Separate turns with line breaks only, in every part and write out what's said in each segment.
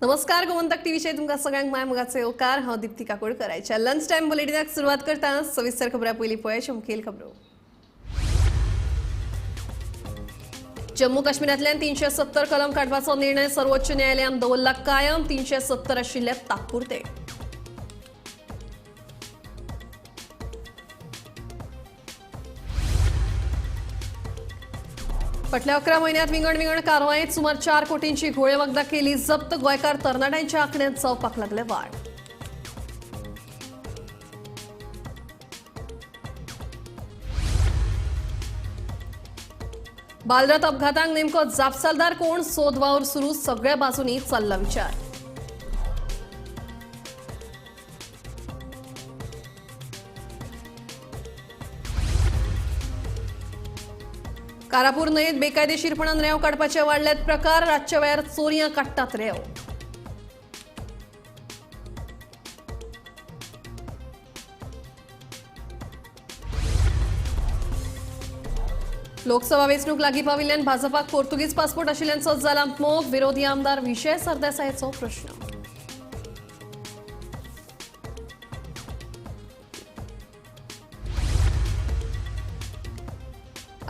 नमस्कार, गोमंतक टीव्हीचेर तुमकां सगळ्यांक माय मोगाचो येवकार. हांव दिप्ती काकोडकर. आयच्या लंच टायम बुलेटिनाक सुरवात करता. सविस्तर खबरां पयलीं पळयात मुखेल खबरो. जम्मू काश्मीरांतल्यान 370 कलम काडपाचो निर्णय सर्वोच्च न्यायालयान दवरला कायम. 370 आशिल्ले तात्पुरते. फाटल्या 11 म्हयन्यांत विंगड विंगड कारवायेंत सुमार 4 कोटींची घोळे वखदां केली जप्त. गोंयकार तरणाट्यांच्या आंकड्यांत जावपाक लागले वाड. बालरथ अपघातांक नेमको जापसालदार कोण, सोद वावर सुरू. सगळ्या बाजूंनी चल्ला विचार. कारापूर न्हंयेत बेकायदेशीरपणान रेंव काडपाचे वाडल्यात प्रकार. रातच्या वेळार चोरयां काडटात रेंव. लोकसभा वेंचणूक लागीं पाविल्ल्यान भाजपाक पोर्तुगीज पासपोर्ट आशिल्ल्यांचो जाला मोग. विरोधी आमदार विजय सरदेसायाचो प्रश्न.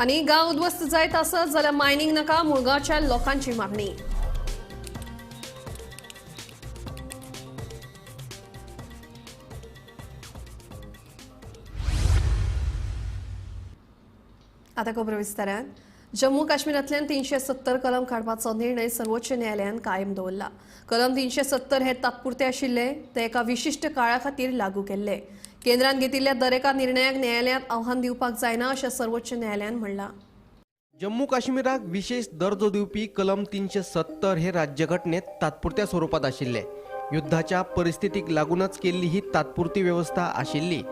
आनी गांव उद्ध्वस्त जायत आसत जाल्यार मायनिंग नाका, मुळगांवच्या लोकांची मागणी. आता खबर विस्तारान. जम्मू काश्मीरांतल्यान 370 कलम काडपाचो निर्णय सर्वोच्च न्यायालयान कायम दवरला. कलम 370 हे तात्पुरते आशिल्ले, ते एका विशिश्ट काळा खातीर लागू केल्ले. केंद्रान घेतिल्ल्या दरेका निर्णयाक न्यायालयांत आव्हान दिवपाक जायना अशें सर्वोच्च न्यायालयान म्हणलां.
जम्मू काश्मीराक विशेष दर्जो दिवपी कलम 370 हे राज्यघटनेत तात्पुरत्या स्वरूपात आशिल्ले. युद्धाच्या परिस्थितीक लागूनच केल्ली ही तात्पुरती व्यवस्था आशिल्ली.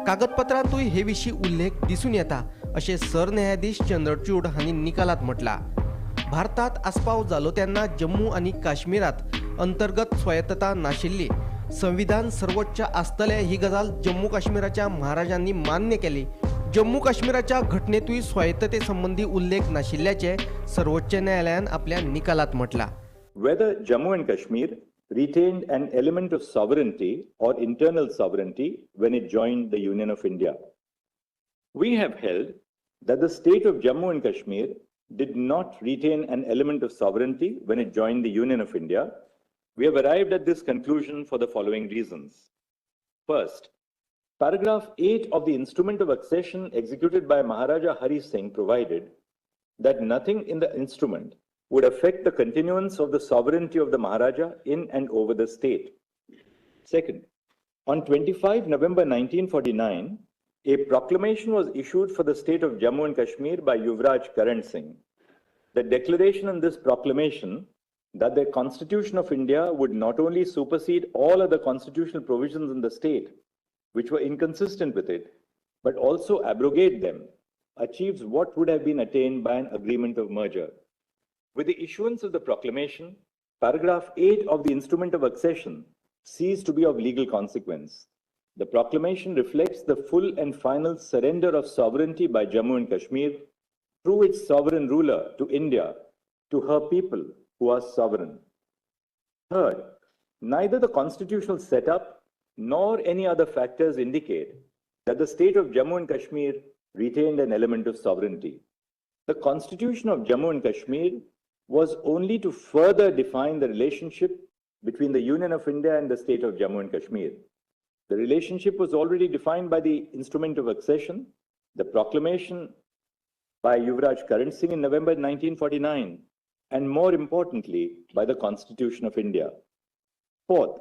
कागदपत्रांतूय हे विशीं उल्लेख दिसून येता अशें सरन्यायाधीश चंद्रचूड हांणी निकालात म्हटलां. भारतात आस्पाव जालो तेन्ना जम्मू आनी काश्मीरात अंतर्गत स्वायत्तता नाशिल्ली. संविधान सर्वोच्च आसतलें ही गजाल जम्मू काश्मीराच्या महाराजांनी मान्य केली. जम्मू काश्मीराच्या घटनेतूय स्वायत्तते संबंधी उल्लेख नाशिल्ल्याचे सर्वोच्च न्यायालयान आपल्या निकालात म्हटलां.
Whether Jammu and Kashmir retained an element of sovereignty or internal sovereignty when it joined the Union of India. We have held that the state of Jammu and Kashmir did not retain an element of sovereignty when it joined the Union of India. We have arrived at this conclusion for the following reasons. First, paragraph 8 of the Instrument of Accession executed by Maharaja Hari Singh provided that nothing in the instrument would affect the continuance of the sovereignty of the Maharaja in and over the state. Second, on 25 November 1949, a proclamation was issued for the state of Jammu and Kashmir by Yuvraj Karan Singh. The declaration in this proclamation that the Constitution of India would not only supersede all other constitutional provisions in the state, which were inconsistent with it, but also abrogate them, achieves what would have been attained by an agreement of merger. With the issuance of the proclamation, paragraph 8 of the Instrument of Accession ceased to be of legal consequence. The proclamation reflects the full and final surrender of sovereignty by Jammu and Kashmir through its sovereign ruler to India, to her people who are sovereign. Third, neither the constitutional setup nor any other factors indicate that the state of Jammu and Kashmir retained an element of sovereignty. The Constitution of Jammu and Kashmir was only to further define the relationship between the Union of India and the state of Jammu and Kashmir. The relationship was already defined by the Instrument of Accession, the proclamation by Yuvraj Karan Singh in November 1949, and more importantly, by the Constitution of India. Fourth,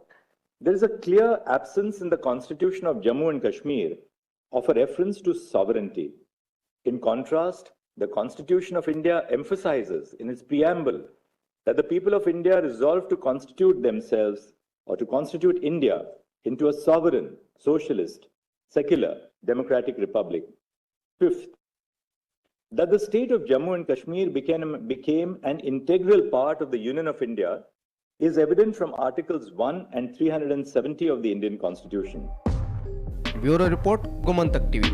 there is a clear absence in the Constitution of Jammu and Kashmir of a reference to sovereignty. In contrast, the Constitution of India emphasizes in its preamble that the people of India resolve to constitute themselves or to constitute India into a sovereign, socialist, secular, democratic republic. Fifth, that the state of Jammu and Kashmir became an integral part of the Union of India is evident from Articles 1 and 370 of the Indian Constitution.
Bureau Report, Gomantak TV.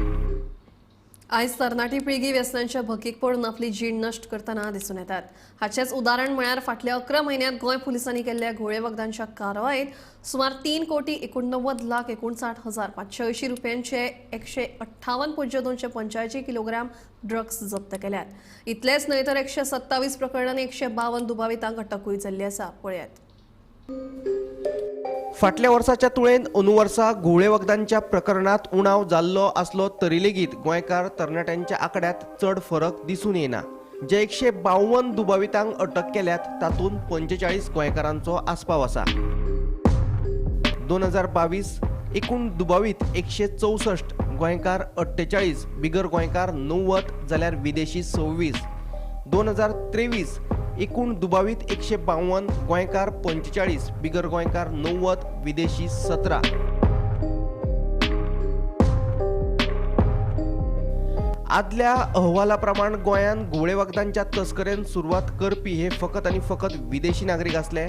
आयज तरणाटी पिळगी व्यसनांच्या भकीक पडून आपली जीण नश्ट करतना दिसून येतात. हाचेंच उदाहरण म्हळ्यार फाटल्या 11 म्हयन्यांत गोंय पुलिसांनी केल्ल्या घोळे वखदांच्या कारवायेंत सुमार 3,89,59,580 रुपयांचे 158.285 किलोग्राम ड्रग्स जप्त केल्यात. इतलेंच न्हय तर 127 प्रकरणांनी 152 दुबावितांक अटकूय जाल्ली आसा. पळयात.
फाटल्या वर्साच्या तुळेन अंदू वर्सा घुंवळे वखदांच्या प्रकरणात उणाव जाल्लो आसलो तरी लेगीत गोंयकार तरणाट्यांच्या आंकड्यांत चड फरक दिसून येना. जे 152 दुबावितांक अटक केल्यात तातूंत 45 गोंयकारांचो आस्पाव आसा. 2022 एकूण दुबावीत 164, गोंयकार 48, बिगर गोंयकार 90 जाल्यार विदेशी 26. 2023 एकूण दुबावीत 152, गोंयकार 45, बिगर गोंयकार 90, विदेशी 17. आदल्या अहवाला प्रमाण गोंयांत घुंवळे वखदांच्या तस्करेन सुरवात करपी हे फकत आनी फकत विदेशी नागरीक आसले.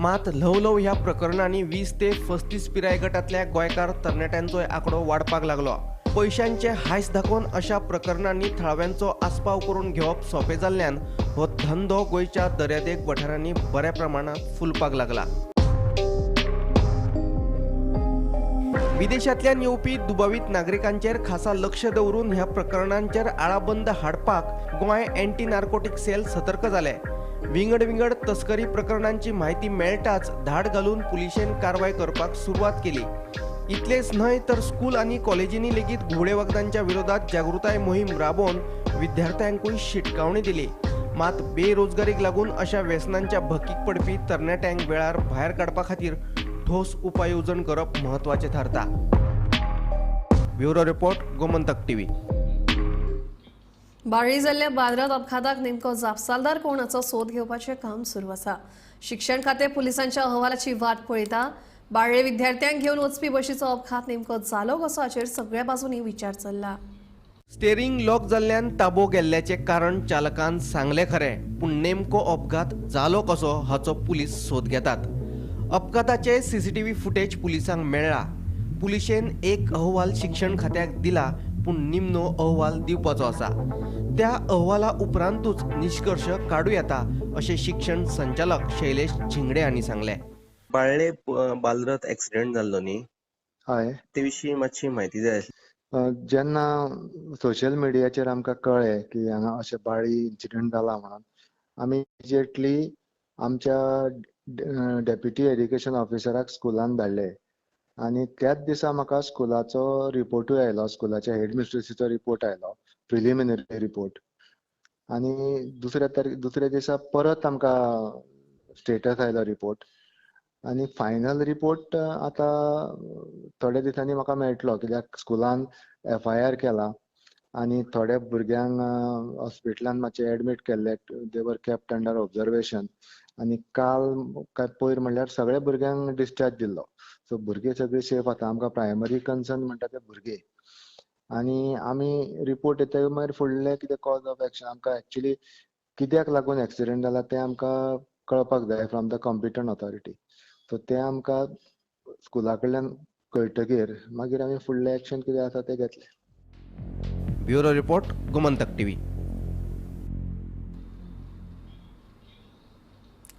मात ल्हव ल्हव ह्या प्रकरणांनी 20 ते 35 पिराय गटांतल्या गोंयकार तरणाट्यांचोय आंकडो वाडपाक लागलो. पयशांचे हांयस दाखोवन अशा प्रकरणांनी थळाव्यांचो आस्पाव करून घेवप सोंपें जाल्ल्यान हो धंदो गोंयच्या दर्यादेग वाठारांनी बऱ्या प्रमाणांत फुलपाक लागला. विदेशांतल्यान येवपी दुबावीत नागरिकांचेर खासा लक्ष दवरून ह्या प्रकरणांचेर आळाबंद हाडपाक गोंय एंटी नार्कोटिक सेल सतर्क जाले. विंगड विंगड तस्करी प्रकरणांची म्हायती मेळटाच धाड घालून पुलिशेन कारवाय करपाक सुरवात केली. इतलेंच न्हय तर स्कूल आनी कॉलेजींनी लेगीत घुंवळे वखदांच्या विरोधात जागृताय मोहीम राबोवन विद्यार्थ्यांकूय शिटकावणी दिली. मात बेरोजगारीक लागून अशा व्यसनांच्या भकीक पडपी तरणाट्यांक वेळार भायर काडपा खातीर ठोस उपाय येवजण करप म्हत्वाचें थारता. Bureau report, Gomantak TV.
Balli जाल्ल्या बाद्रात अपघाताक नेमको जापसालदार कोण हाचो सोद घेवपाचें काम सुरू आसा. शिक्षण खातें पुलिसांच्या अहवालाची वाट पळयता. बाळ्ळे विद्यार्थ्यांक घेवन वचपी बशीचो अपघात नेमको जालो कसो हाचेर सगळ्या बाजूंनी विचार चल्ला.
स्टेरिंग लॉक जाल्ल्यान ताबो गेल्ल्याचें कारण चालकान सांगलें खरें, पूण नेमको अपघात जालो कसो हाचो पुलीस सोद घेतात. अपघाताचे सीसीटीव्ही फुटेज पुलिसांक मेळ्ळा. पुलिशेन एक अहवाल शिक्षण खात्याक दिला, पूण निमणो अहवाल दिवपाचो आसा. त्या अहवाला उपरांतूच निश्कर्श काडूं येता अशें शिक्षण संचालक शैलेश झिंगडे हांणी सांगलें.
बाळ्ळे बालरथ एक्सिडेंट जाल्लो न्ही,
हय,
ते विशीं मातशी म्हायती जाय आसली.
जेन्ना सोशल मिडियाचेर आमकां कळ्ळें की हांगा अशें बाळी इन्सिडंट जाला म्हणून, आमी इमिजिएटली आमच्या डेप्युटी एड्युकेशन ऑफिसराक स्कुलान धाडले आनी त्याच दिसा म्हाका स्कुलाचो रिपोर्टूय आयलो, स्कुलाच्या हेड मिस्ट्रेसीचो रिपोर्ट आयलो, प्रिलिमिनरी रिपोर्ट. आनी दुसऱ्या दिसा परत आमकां स्टेटस आयलो रिपोर्ट आनी फायनल रिपोर्ट आतां थोड्या दिसांनी म्हाका मेळटलो, कित्याक स्कुलान FIR केला आनी थोड्या भुरग्यांक हॉस्पिटलान मातशें एडमीट केल्ले, they were kept under observation. आनी काल काय पयर म्हणल्यार सगळ्या भुरग्यांक डिस्चार्ज दिल्लो. सो भुरगे सगळे सेफ आसा. आमकां प्रायमरी कन्सर्न म्हणटा ते भुरगे. आनी आमी रिपोर्ट येतकीर मागीर फुडलें कितें कॉज ऑफ एक्शन आमकां एक्चुली कित्याक लागून एक्सिडंट जाला तें आमकां कळपाक जाय from the competent authority. So तें आमकां स्कुला कडल्यान कळटकीर मागीर आमी फुडलें एक्शन कितें आसा तें घेतलें.
Bureau report, Gomantak TV.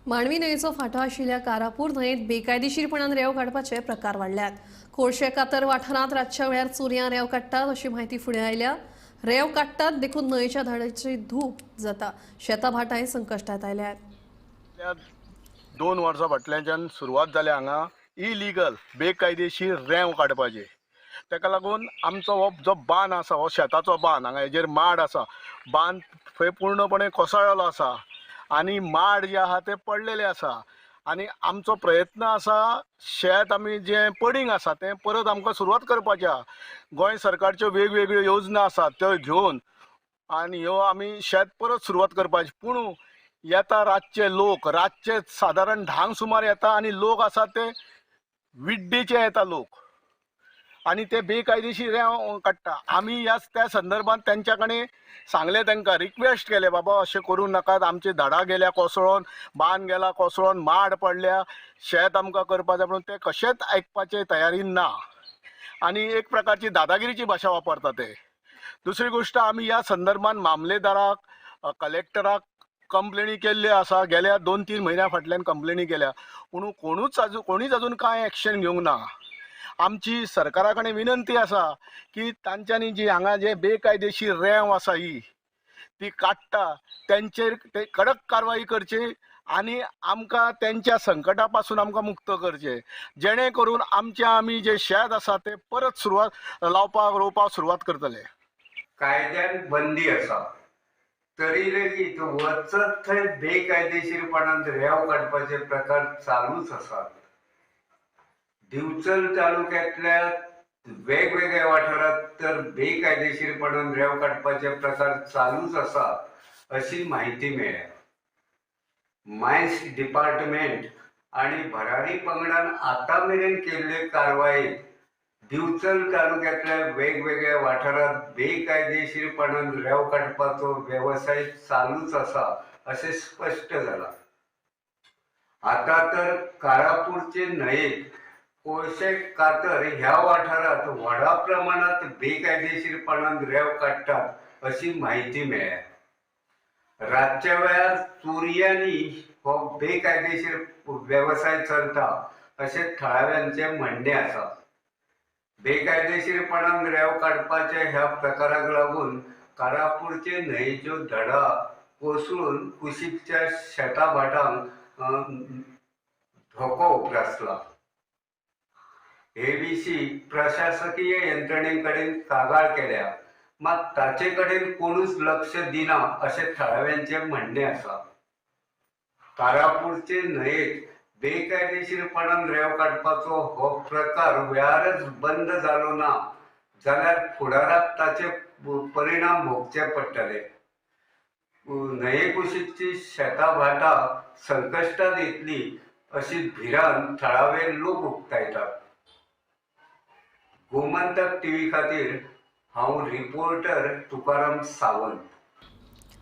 Mandovi न्हंयेचो फांटो आशिल्ल्या कारापूर न्हंयेत बेकायदेशीरपणान रेंव काडपाचे प्रकार वाडल्यात. खोडशे कातर वाठारांत रातच्या वेळार चोरयां रेंव काडटात अशी म्हायती फुडें आयल्या. रेंव काडटात देखून न्हंयेच्या धाडाची धूप जाता. शेतां भाटांय संकश्टांत आयल्यात.
2 वर्सां फाटल्याच्यान सुरवात जाल्या हांगा इलिगल बेकायदेशीर रेंव काडपाची. ताका लागून आमचो हो जो बांद आसा, हो शेताचो बांद, हांगा हेजेर माड आसा, बांद थंय पूर्णपणे कोसळ्ळो आसा आनी माड जे आहा ते पडलेले आसा. आनी आमचो प्रयत्न आसा शेत आमी जें पडींग आसा तें परत आमकां सुरवात करपाचें आहा. गोंय सरकारच्यो वेगवेगळ्यो योजना आसात त्यो घेवन आनी ह्यो आमी शेत परत सुरवात करपाची. पूण येता रातचे लोक, रातचे सादारण 10 सुमार येता आनी लोक आसा ते विड्डेचे येता लोक आनी ते बेकायदेशीर रेंव काडटा. आमी ह्या त्या संदर्भात तेंच्या कडेन सांगलें, तांकां रिक्वेस्ट केलें, बाबा अशें करूं नाकात, आमची झाडां गेल्या कोसळोन, बांद गेला कोसळोन, माड पडल्या, शेत आमकां करपाक जाय. पूण ते कशेंच आयकपाचे तयारीन ना आनी एक प्रकारची दादागिरीची भाशा वापरता ते. दुसरी गोश्ट, आमी ह्या संदर्भात मामलेदाराक, कलेक्टराक कंप्लेनी केल्ली आसा. गेल्या 2-3 म्हयन्या फाटल्यान कंप्लेनी केल्या, पूण कोणीच अजून कांय एक्शन घेवंक ना. आमची सरकारा कडेन विनंती आसा की तांच्यांनी जी हांगा जे बेकायदेशीर रेंव आसा ही ती काडटा तेंचेर ते कडक कारवाई करची आनी आमकां तेंच्या संकटा पासून आमकां मुक्त करचें, जेणे करून आमचे आमी जे शेत आसा ते परत सुरवात लावपाक रोवपाक सुरवात करतले.
कायद्यान बंदी आसा तरी लेगीत वचत थंय बेकायदेशीरपणान रेंव काडपाचे प्रकार चालूच आसात. दिवचल तालुक्यातल्या वेगवेगळ्या वाठारात तर बेकायदेशीरपणान रेंव काडपाचे प्रकार चालूच आसात अशी म्हायती मेळ्ळ्या. मायन्स डिपार्टमेंट आणि भरारी पंगडान आतां मेरेन केल्ले कारवायेत दिवचल तालुक्यातल्या वेगवेगळ्या वाठारात बेकायदेशीरपणान रेंव काडपाचो वेवसाय चालूच आसा अशें स्पश्ट जाला. आतां तर कारापूरचे न्हंयेत कोळशे कातर ह्या वाठारात व्हडा प्रमाणात बेकायदेशीरपणान रेंव काडटात अशी म्हायती मेळ्ळ्या. रातच्या वेळार चोरयांनी हो बेकायदेशीर वेवसाय चलता अशें थळाव्यांचें म्हणणें आसा. बेकायदेशीरपणान रेंव काडपाच्या ह्या प्रकाराक लागून कारापूरचे न्हंयेच्यो धडा कोसळून कुशीकच्या शेता भाटांक धोको उप्रासला. हे विशीं प्रशासकीय यंत्रणे कडेन कागाळ केल्या, मात ताचे कडेन कोणूच लक्ष दिना अशें थळाव्यांचें म्हणणें आसा. कारापूरचे न्हंयेत बेकायदेशीरपणान रेंव काडपाचो हो प्रकार वेळारच बंद जालो ना जाल्यार फुडाराक ताचे परिणाम भोगचे पडटले. न्हंये कुशीकची शेतां भाटां संकश्टात येतली अशी भिरांत थळावे लोक उक्तायतात. गोमंतक टीव्ही खातीर हांव रिपोर्टर तुकाराम सावंत.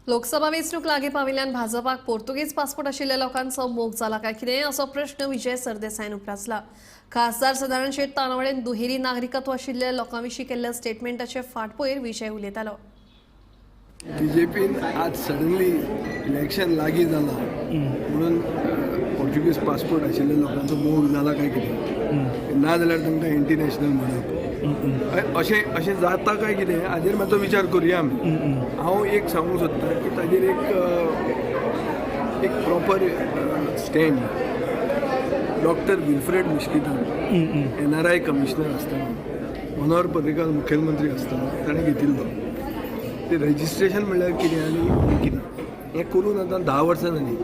लोकसभा वेंचणूक लागीं पाविल्ल्यान भाजपाक पोर्तुगीज पासपोर्ट आशिल्ल्या लोकांचो मोग जाला काय कितें असो प्रश्न विजय सरदेसायान उप्रासला. खासदार सदानंद शेट तानावडेन दुहेरी नागरिकत्व आशिल्ल्या लोकां विशीं केल्ल्या स्टेटमेंटाचे फाटभुंयेर विजय उलयतालो.
बीजेपीन आज सडनली इलेक्शन लागीं जाला म्हणून पोर्चुगीज पासपोर्ट आशिल्ल्या लोकांचो मोग जाला काय कितें, ना जाल्यार तांकां एंटी नॅशनल म्हणप अशें अशें जाता काय कितें हाजेर मातसो विचार करुया आमी. हांव एक सांगूंक सोदतां की ताजेर एक एक proper stand doctor Wilfred मिश्कितान NRI commissioner आसतना मनोहर पर्रीकार मुखेलमंत्री आसतना ताणें घेतिल्लो. ते रजिस्ट्रेशन म्हणल्यार कितें आनी कितें हें करून आतां 10 वर्सां जालीं,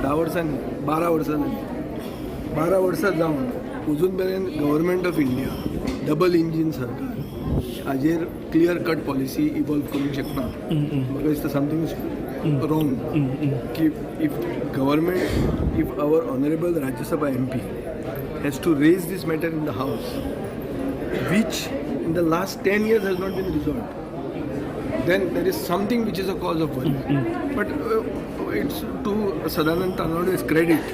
10 वर्सां न्ही 12 वर्सां जालीं. 12 वर्सां जावन अजून मेरेन government of India double engine सरकार हाजेर क्लियर कट पॉलिसी इवॉल्व करूंक शकना. म्हाका दिसता समथींग is wrong की if government, if our honourable Rajya Sabha MP has to raise this matter in the house which in the last 10 years has not been resolved, then there is something which is a cause of worry. But it's to Sadanand Tanawade's credit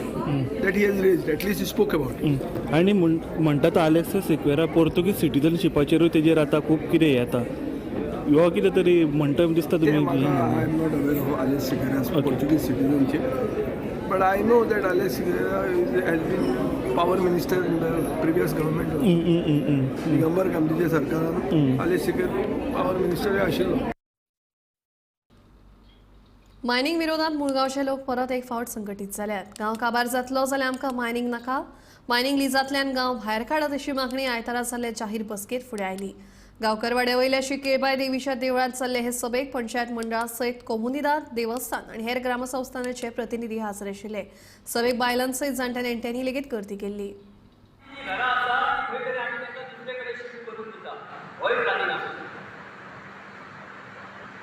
that he has raised, at least he spoke about it.
आनी म्हणटा तो Alex Sequeira पोर्तुगीज सिटीजनशिपाचेरूय तेजेर आतां खूब कितें येता, ह्यो कितें तरी म्हणटा दिसता तुमी?
I am not aware of Alex Sequeira's Portuguese citizenship, but I know that Alex Sequeira has been power minister in the previous government. Digambar कामतीच्या सरकारान आलेक्स सिक्वेरा पावर मिनिस्टर आशिल्लो.
मायनिंग विरोधात मुळगांवचे लोक परत एक फावट संघटीत जाल्यात. गांव काबार जातलो जाल्यार आमकां मायनिंग नाका, मायनिंग लिजांतल्यान गांव भायर काडत अशी मागणी आयतारा जाल्ले जाहीर बसकेत फुडें आयली. गांवकरवाड्या वयल्या श्री केळबाय देवीच्या देवळांत चल्ले हे सभेक पंचायत मंडळा सयत कोमुनिदाद देवस्थान आनी हेर ग्रामसंस्थानाचे प्रतिनिधी हाजीर आशिल्ले. सभेक बायलां सयत जाण्ट्या नेण्ट्यांनी लेगीत गर्दी केल्ली.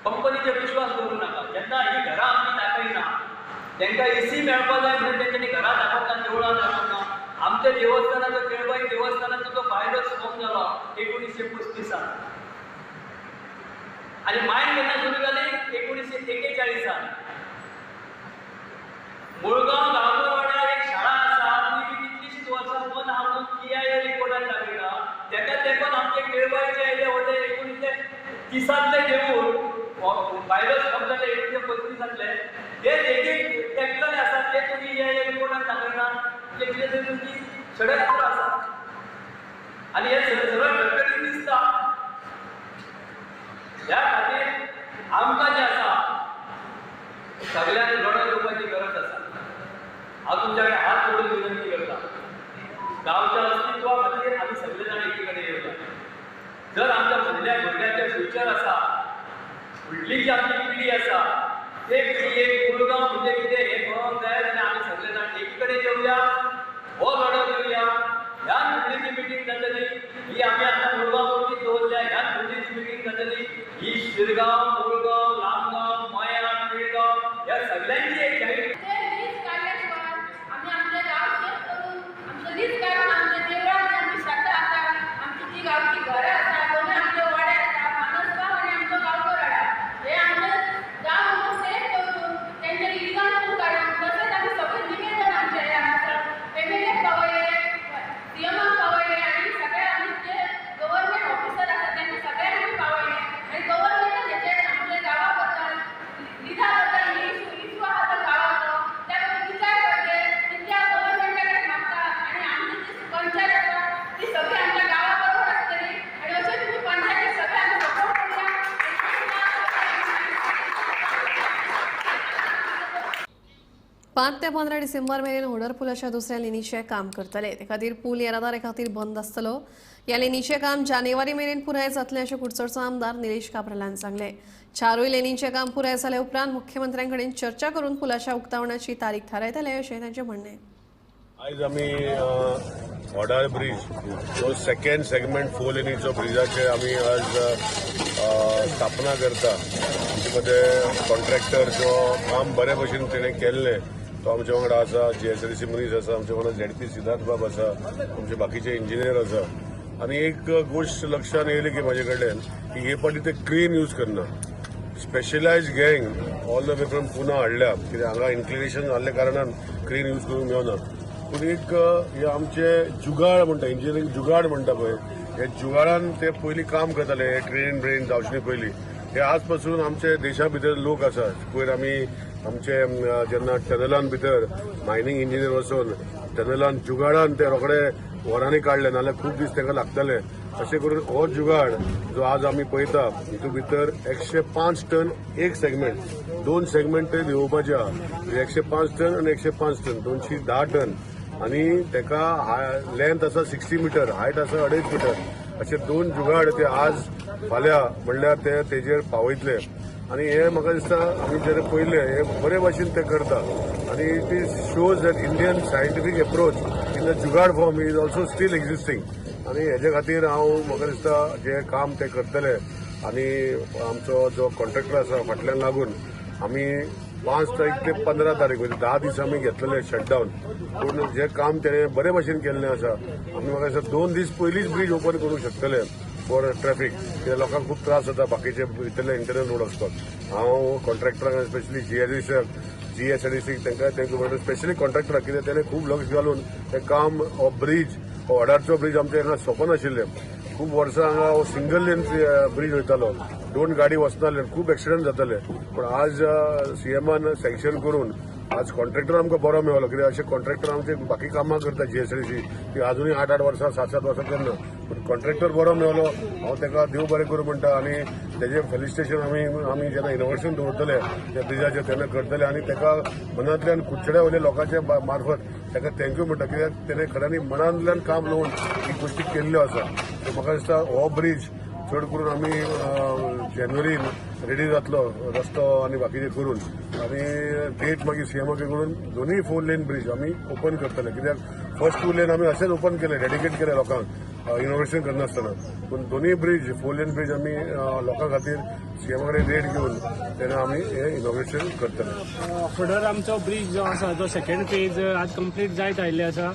कंपनीचेर विश्वास दवरूं नाका. जेन्ना ही घरां आमी दाखयना तांकां एसी मेळपा जाय म्हणून तेंच्यांनी घरां दाखोवना, देवळां दाखोवना. आमच्या देवस्थानाचो केळबाई देवस्थानाचो जो बायलोच फॉर्म जालो 1935 आनी मायन केन्ना सुरू जाली 1941. मुळगांव गांवकरवाड्यार एक शाळा आसा ती बी कितलीशींच वर्सां बंद आहा म्हणून PIA रिपोर्टान दाखयता. तेका तेंकोन आमचे केळबायचे येयले व्हडले 1930 म्हणजे कितें तरी तुमची षडयंत्र आसा आनी हें सरळ खडखडीत दिसता. ह्या खातीर आमकां जें आसा सगळ्यांक लढो दिवपाची गरज आसा. हांव तुमच्या कडेन हात जोडून विनंती करता, गांवच्या अस्तित्वा खातीर आमी सगळे जाण एकी कडेन येवया. जर आमच्या फुडल्या भुरग्यांचें फ्युचर आसा, फुडली जी आमची पिढी आसा ते पिढयेक मुळगांव म्हणजे कितें हें कळोंक जाय जाल्यार आमी सगळे जाण एकी कडेन येवया, हो लढो दिवया. ह्या फुडली मिटींग जातली ही आमी आतां मुळगांव वरवीं दवरल्या. ह्या फुडली मिटींग जातली ही शिरगांव, मुळगांव, लामगांव, मयां, पिळगांव ह्या सगळ्यांची एक जॉईंट
5 ते 15 डिसेंबर मेरेन होडर पुलाच्या दुसऱ्या लेनीचें काम करतले. ते खातीर पूल येरादारी खातीर बंद आसतलो. ह्या लेनीचें काम जानेवारी मेरेन पुराय जातलें अशें कुडचडचो आमदार निलेश काब्रालान सांगलें. 4 लेनींचें काम पुराय जाले उपरांत मुख्यमंत्र्यां कडेन चर्चा करून पुलाच्या उक्तावणाची तारीख थारायतले अशें तांचें म्हणणें.
आयज आमी होडार ब्रीज जो सेकंड सेगमेंट 4 लेनीचो ब्रिजाचेर आमी आज स्थापना करता. आमचे मदें कॉन्ट्रॅक्टर जो काम बरे भशेन तेणें केल्लें तो आमच्या वांगडा आसा, जीएसआयडीसी मनीस आसा, आमच्या वांगडा झेडपी सिद्धार्थ बाब आसा, आमचे बाकीचे इंजिनियर आसा. आनी एक गोश्ट लक्षान येयली की म्हाजे कडल्यान की हे फावटी ते क्रेन यूज करना. Specialised gang all the way from Pune हाडल्या, कित्याक हांगा इन्क्लिनेशन जाल्ल्या कारणान क्रेन यूज करूंक मेळना. पूण एक हे आमचे जुगाड म्हणटा, इंजिनियरींग जुगाड म्हणटा पळय, हे जुगाडान ते पयलीं काम करताले. हे ट्रेन ब्रेन जावचे पयलीं हे आज पासून आमचे देशा भितर लोक आसात. पयर आमी आमचे जेन्ना टनलान भितर मायनींग इंजिनियर वचून टनलान जुगाडान ते रोखडे वरांनी काडले, नाजाल्यार खूब दीस तांकां लागताले. अशें करून हो जुगाड जो आज आमी पळयता हितून भितर 105 टन एक सेगमेंट, 2 सेगमेंट ते देंवोवपाचे आहा. 105 टन आनी 105 टन 210 टन आनी ताका लेंथ आसा 60 मिटर, हायट आसा 2.5 मिटर. अशे 2 जुगाड ते आज फाल्यां म्हणल्यार ते तेजेर पावयतले. आनी हे म्हाका दिसता आमी जेन्ना पळयलें हे बरे भाशेन ते करता. आनी it is shows that Indian scientific approach in the jugaad form is also still existing. आनी हेजे खातीर हांव म्हाका दिसता जे काम ते करतले आनी आमचो जो कॉन्ट्रॅक्टर आसा फाटल्यान लागून आमी 5 तारीख ते 15 तारीख म्हणजे 10 दीस आमी घेतलेले शटडावन. पूण जे काम तेणें बरे भाशेन केल्लें आसा, आमी म्हाका दिसता 2 दीस पयलींच ब्रीज ओपन करूंक शकतले फॉर ट्रॅफिक. कित्याक लोकांक खूब त्रास जाता बाकीचे भितरले इंटरनल रोड वचपाक. हांव कॉन्ट्रॅक्टरांक स्पेशली जीएसआयडीसीक तांकां thank you म्हणटा, स्पेशली कॉन्ट्रॅक्टराक, कित्याक तेणें खूब लक्ष घालून तें काम हो ब्रीज, हो वडारचो ब्रीज आमच्या हांगा सोंपनाशिल्लें. खूब वर्सां हांगा हो सिंगल लेन ब्रीज वयतालो, 2 गाडी वचनासल्यो, खूब एक्सिडंट जाताले. पूण आज सीएमान सँक्शन करून आज कॉन्ट्रॅक्टर आमकां बरो मेळ्ळो. कित्याक अशे कॉन्ट्रॅक्टर आमचे बाकी कामां करता जीएसआयडीसी ती आजुनूय 8-8 वर्सां 7-7 वर्सां करना. पूण कॉन्ट्रॅक्टर बरो मेळ्ळो, हांव ताका देव बरें करूं म्हणटा. आनी तेजें फेलिसिटेशन आमी जेन्ना इनोग्रेशन दवरतले त्या ब्रिजाचेर तेन्ना करतले. आनी ताका मनांतल्यान कुडचड्या वयल्या लोकांच्या मार्फत ताका thank you म्हणटा, कित्याक तेणें खऱ्यांनी मनांतल्यान काम लावन ही गोश्टी केल्ल्यो आसा. म्हाका दिसता हो ब्रीज चड करून आमी जानेवारीन रेडी जातलो रस्तो आनी बाकीचे करून, आनी डेट मागीर सीएमा करून दोनूय 4 लेन ब्रीज आमी ओपन करतले. कित्याक फर्स्ट 2 लेन आमी अशेंच ओपन केले, डेडिकेट केले लोकांक इनोग्रेशन करनासतना. पूण दोनूय ब्रीज 4 लेन ब्रीज आमी लोकां खातीर सीएमा कडेन डेट घेवन तेन्ना आमी हें इनोग्रेशन करतले.
फुडर आमचो ब्रीज जो आसा तो सेकंड फेज आज कंप्लीट जायत आयिल्ले आसा.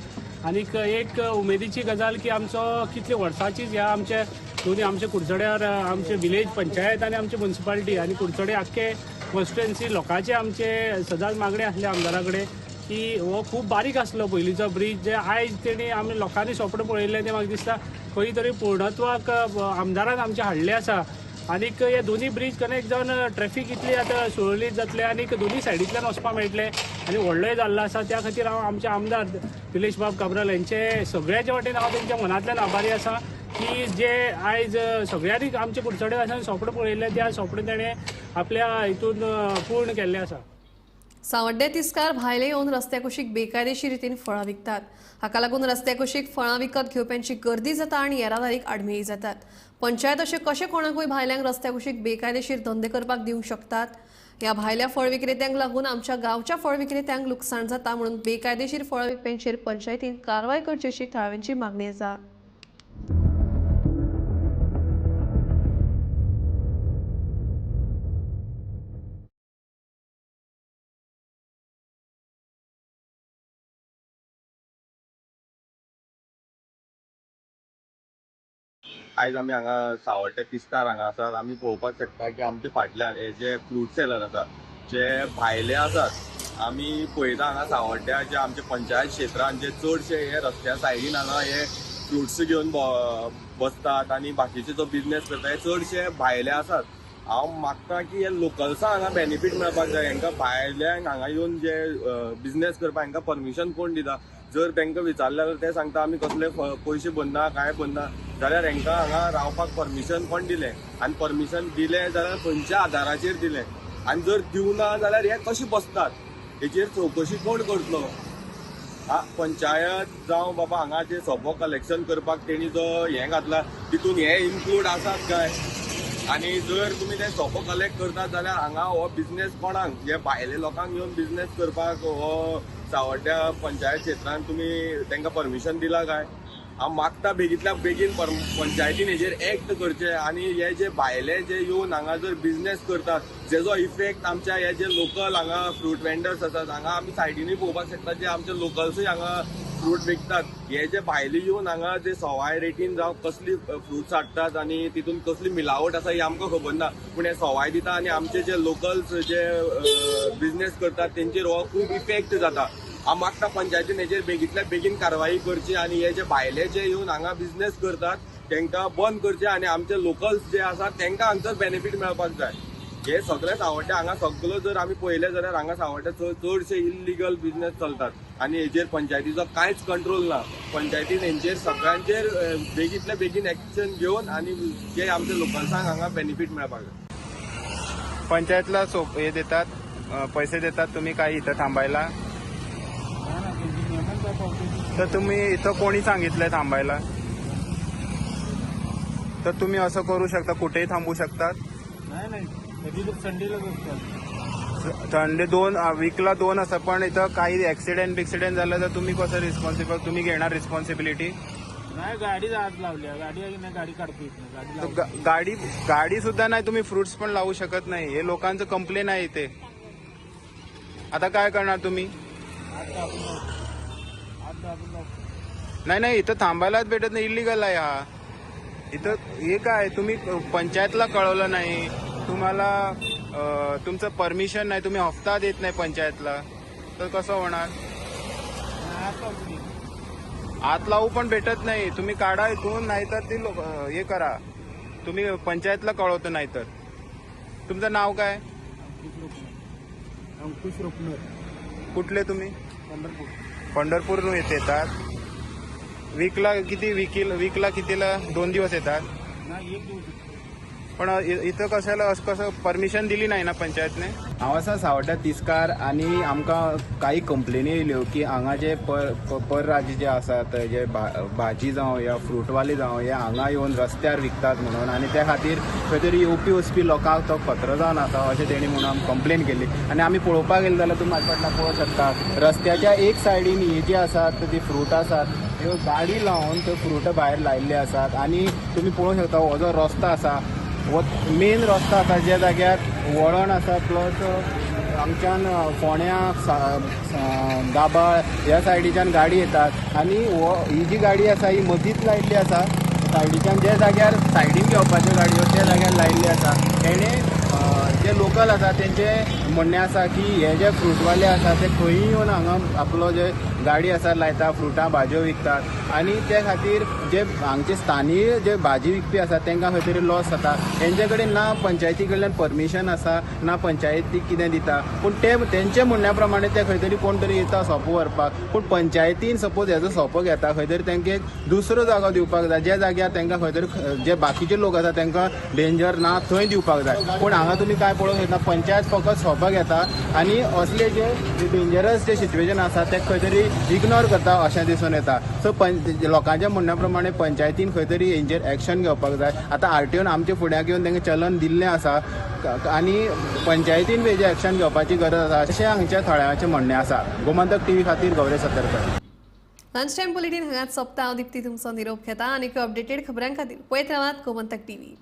आनीक एक उमेदीची गजाल की आमचो कितले वर्सांचीच ह्या आमचे दोनी आमचे कुडचड्यार आमचे विलेज पंचायत आनी आमचे मुन्सिपालिटी आनी कुडचडे आख्खे कॉन्स्टिट्युएन्सी लोकांचे आमचे सदांच मागणें आसले आमदारा कडेन की हो खूब बारीक आसलो पयलींचो ब्रीज, जे आयज तेणी आमी लोकांनी सोपणां पळयल्लें तें म्हाका दिसता खंय तरी पूर्णत्वाक आमदारान आमचे हाडलें आसा. आनीक हे दोनी ब्रीज कनेक्ट जावन ट्रॅफीक इतली आतां सुरळीत जातलें आनीक दोनी सायडींतल्यान वचपाक मेळटलें आनी व्हडलोय जाल्लो आसा. त्या खातीर हांव आमचे आमदार दिलेश बाब काब्राल हेंचे सगळ्याच्या वाटेन हांव तेंच्या मनांतल्यान आभारी आसा की जे आयज सगळ्यांनी आमचे कुडचडे वासियांनी सोपणां पळयल्लें त्या सोपणां तेणें आपल्या हितून पूर्ण केल्लें आसा.
सांवड्डे तिस्कार भायले येवन रस्त्या कुशीक बेकायदेशीर रितीन फळां विकतात. हाका लागून रस्त्या कुशीक फळां विकत घेवप्यांची गर्दी जाता आनी येरादारीक आडमेळी जातात. पंचायत अशें कशें कोणाकूय भायल्यांक रस्त्या कुशीक बेकायदेशीर धंदे करपाक दिवंक शकतात? ह्या भायल्या फळ विक्रेत्यांक लागून आमच्या गांवच्या फळ विक्रेत्यांक लुकसाण जाता म्हणून बेकायदेशीर फळ विकप्यांचेर पंचायतीन कारवाय करची अशी थळाव्यांची मागणी आसा.
आयज आमी हांगा सावड्डे तिस्कार हांगा आसात. आमी पळोवपाक शकता की आमच्या फाटल्यान हे जे फ्रूट सेलर आसात जे भायले आसात, आमी पळयता हांगा सावड्ड्या जे आमच्या पंचायत क्षेत्रान जे चडशे हे रस्त्या सायडीन हांगा हे फ्रुट्स घेवन बसतात आनी बाकीचे जो बिजनेस करता हे चडशे भायले आसात. हांव मागता की हे लोकल्सांक हांगा बेनिफीट मेळपाक जाय. हांकां भायल्यांक हांगा येवन जे बिजनेस करपाक हांकां परमिशन कोण दिता? जर तांकां विचारलें जाल्यार ते सांगता आमी कसले पयशे भरना कांय भरना, जाल्यार हांकां हांगा रावपाक परमिशन कोण दिलें? आनी परमिशन दिलें जाल्यार खंयच्या आदाराचेर दिलें? आनी जर दिवना जाल्यार हे कशे बसतात हेचेर चवकशी कोण करतलो? पंचायत जावं बाबा हांगा जे सोपो कलेक्शन करपाक तेणी जो हें घातला तितून हे इन्क्लूड आसात काय? आनी जर तुमी ते सोपो कलेक्ट करतात जाल्यार हांगा हो बिजनेस कोणाक, जे भायले लोकांक येवन बिजनेस करपाक हो सावड्ड्या पंचायत क्षेत्रान तुमी तांकां परमिशन दिला काय? हांव मागता बेगींतल्या बेगीन पंचायतीन हेजेर एक्ट करचें आनी हे जे भायले जे येवन हांगा जर बिजनेस करतात जेजो इफेक्ट आमच्या हे जे लोकल हांगा फ्रूट वेंडर्स आसात, हांगा आमी सायडीनूय पळोवपाक शकता जे आमचे लोकल्सूय हांगा फ्रूट विकतात, हे जे भायले येवन हांगा जे सवाय रेटीन जावं कसली फ्रुट्स हाडटात आनी तितून कसली मिलावट आसा ही आमकां खबर ना, पूण हे सवाय दिता आनी आमचे जे लोकल्स जे बिजनेस करतात तेंचेर हो खूब इफेक्ट जाता. हांव मागता पंचायतीन हेजेर बेगींतल्या बेगीन कारवाई करची आनी हे जे भायले जे येवन हांगा बिजनेस करतात तांकां बंद करचे आनी आमचे लोकल्स जे आसात तांकां हांगसर बेनिफीट मेळपाक जाय. हे सगळे सावड्डे हांगा सगळो जर आमी पळयलें जाल्यार हांगा सावड्डे चडशे इल्लिगल बिजनेस चलतात आनी हेजेर पंचायतीचो कांयच कंट्रोल ना. पंचायतीन हेंचेर सगळ्यांचेर बेगींतल्या बेगीन एक्शन घेवन आनी जे आमच्या लोकल्सांक हांगा बेनिफीट मेळपाक जाय.
पंचायतला हे देतात, पैसे देतात तुम्ही काही इथं थांबायला? तर तुम्ही इथं कोणी सांगितलंय थांबायला? तर तुम्ही असं करू शकता, कुठेही थांबू शकतात?
नाही नाही, कधी संडेलाच असतात.
संडे 2 वीकला 2 असतात, पण इथं काही ऍक्सिडेंट बिक्सिडेंट झालं तर तुम्ही कसं रिस्पॉन्सिबल, तुम्ही घेणार रिस्पॉन्सिबिलिटी?
नाही, गाडी आज लावली, गाडी नाही, गाडी काढतो इथनं.
गाडी गाडी सुद्धा नाही, तुम्ही फ्रुट्स पण लावू शकत नाही, हे लोकांचं कंप्लेन आहे इथे. आता काय करणार तुम्ही? नाही नाही, इथं थांबायलाच भेटत नाही, इलिगल आहे हा इथं. हे काय तुम्ही पंचायतला कळवलं नाही, तुम्हाला तुमचं परमिशन नाही, तुम्ही हफ्ता देत नाही पंचायतला, तर कसं होणार? आत लावू पण भेटत नाही, तुम्ही काढा इथून, नाहीतर ती लोक हे करा, तुम्ही पंचायतला कळवतो नाहीतर. तुमचं नाव काय?
अंकुश रुपनर.
कुठले तुम्ही?
पंढरपूर.
पंढरपूरहून येतात. वीकला किती, वीकला कितीला 2 दिवस येतात?
नाही, 1 दिवस.
पण इथं कशाला असं कसं परमिशन दिली नाही ना पंचायतने?
हांव आसा सावड्ड्या तिस्कार आनी आमकां कांय कंप्लेनी येयल्यो की हांगा जे परराज्य जे आसात, जे भाजी जावं या फ्रूटवाले जावं, हे हांगा येवन रस्त्यार विकतात म्हणून, आनी त्या खातीर खंय तरी येवपी वचपी लोकांक तो खतरो जावन आसा अशें तेणी म्हणून आमी कंप्लेन केली. आनी आमी पळोवपाक गेले जाल्यार तुमी म्हाज्या फाटल्यान पळोवंक शकता, रस्त्याच्या एक सायडीन ही जी आसात ती फ्रूट आसात, ह्यो गाडी लावन त्यो फ्रूट भायर लायिल्ले आसात. आनी तुमी पळोवंक शकता हो जो रस्तो आसा हो मेन रस्तो आसा, ज्या जाग्यार वळण आसा, प्लस हांगच्यान फोंड्या दाबाळ ह्या सायडीच्यान गाडी येतात आनी हो ही जी गाडी आसा ही मदींच लायिल्ली आसा, सायडीच्यान ज्या जाग्यार सायडीन घेवपाच्यो गाडयो त्या जाग्यार लायिल्ली आसा. तेणे जे लोकल आसा तेंचे म्हणणें आसा की हे जे फ्रूटवाले आसा ते खंयी येवन हांगा आपलो जे गाडी आसा लायता, फ्रुटां भाजयो विकतात आनी ते खातीर जे हांगचे स्थानीय जे भाजी विकपी आसा तांकां खंय तरी लॉस जाता. तेंचे कडेन ना पंचायती कडल्यान परमिशन आसा, ना पंचायती कितें दिता, पूण ते तेंचे म्हणण्या प्रमाणे ते खंय तरी कोण तरी येता सोपो व्हरपाक. पूण पंचायतीन सपोज हेजो सोपो घेता खंय तरी तांकां एक दुसरो जागो दिवपाक जाय, ज्या जाग्यार तांकां खंय तरी जे बाकीचे लोक आसा तांकां डेंजर ना थंय दिवपाक जाय. पूण हांगा तुमी काय पळोवंक शकता, पंचायत फकत सोपो घेता आनी असले जे डेंजरस जे सिच्युएशन आसा ते खंय तरी इग्नोर करता अशें दिसून येता. सो लोकांच्या म्हणण्या प्रमाणे पंचायतीन खंय तरी हेंचेर एक्शन घेवपाक जाय. आतां आरटीओन आमच्या फुड्याक येवन तांकां चलन दिल्लें आसा आनी पंचायतीन हेजेर एक्शन घेवपाची गरज आसा अशें हांगच्या थळाव्यांचें म्हणणें आसा. गोमंतक टीव्ही खातीर Gauri Satarkar.
Lunch time bulletin हांगाच सोंपता. हांव दीप्ती तुमचो निरोप घेता आनी अपडेटेड खबरां खातीर पळयत रावात गोमंतक टीव्ही.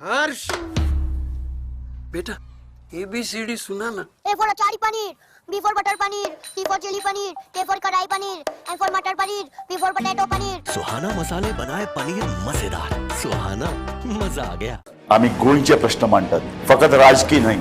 हर्ष बेटा ABCD सुना ना.
A for achari paneer, B for butter paneer, C for chilli paneer, K for kadai paneer, M for matar paneer, P for potato paneer.
Suhana मसाले बनाए पनीर मजेदार. सुहाना मजा आ गया.
आमी गोंयचे प्रश्न मांडटात, फकत राजकीय न्हय.